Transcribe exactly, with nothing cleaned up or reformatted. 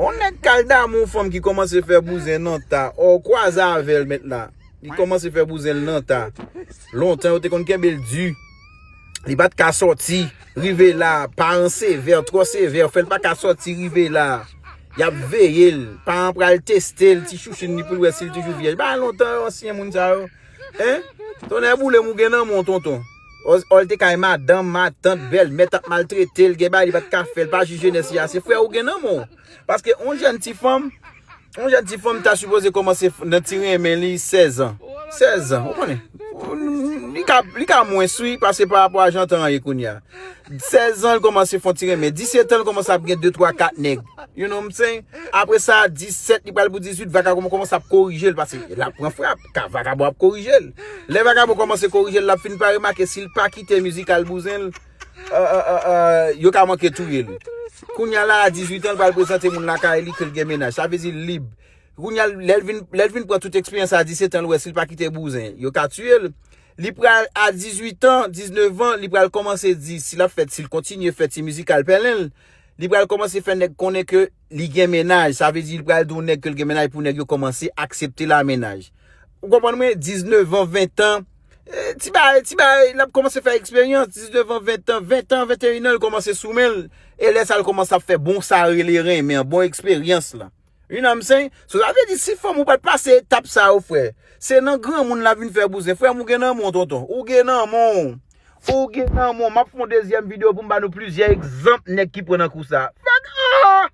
On nèg k al damou fanm ki kòmanse fè bouzen nan ta, ou kwaze avè l mentnan. Li kòmanse fè bouzen l nan ta. Lontan yo te konn kenbe l di. Li pa t ka sòti. Rive la, paran sevè, twò sevè, fè l pa ka sòti, rive la. Y ap veye l. Paran pral teste l, ti chouchoun li pou l wè si l toujou vyèj. Ba lontan ansyen moun sa yo. Hein? Tonnè boule m, ou gen nan men w, tonton. Ò, ò, l te kay madanm, matant, bèlmè t ap maltrete l, gen bagay li pa t ka fè, l pa jije jenès li a, se frè ou gen nan men w. Paske on jèn ti fanm, on jèn ti fanm ta sipoze kòmanse f- nan ti renmen li sèz an. Sèz an, ou konnen. Li ka, li ka mwens wi, pase pa rapò a jan tan an ye kounye a. Sèz an, l kòmanse fè on ti renmen. Disèt an, l kòmanse ap gen de, twa, kat nèg. You know what I'm saying? Apre sa, disèt, li pral pou dizuit, vakabon kòmanse ap korije l, paske l ap pran frap. Ka vakabon ap korije l. Lè vakabon kòmanse korije l, l ap fin pa remake si l pa kite mizikal bouzen l, euh, euh, euh, euh, yo ka manke touye l. Kounye a la, a dizuit an, l pral prezante moun lakay li ke l gen mennaj. Sa vle di l lib. Kounye a, lè l vin, lè l vin pran tout eksperyans a disèt an, l wè si l pa kite bouzen, yo ka tiye l. Li pral a dizuit an, diznèf an, li pral kòmanse di, si l ap fè, si l kontinye fè ti mizikal pèlen l, li pral kòmanse fè nèg konnen ke li gen mennaj. Sa vle di, li pral di yon nèg ke l gen mennaj pou nèg yo kòmanse aksepte l a mennaj. Ou konprann mwen? Diznèf an, ven an, eh, ti bagay, ti bagay, l ap kòmanse fè eksperyans, diznèf an, ven an, ven an, venteyen an, l kòmanse sou men l. E lè sa, l kòmanse ap fè bon sa rele renmen an, bon eksperyans la. You know what I'm saying? So, sa vle di, si fanm ou pa t pase etap sa yo, frè, se nan granmoun l ap vin fè bouzen. Frè m, ou gen nan men w, tonton. Ou gen nan men w. Ou gen nan men w. M ap fè yon dezyèm videyo pou m ba nou plizyè egzanp nèg ki pran nan kou sa. Fèk, ah!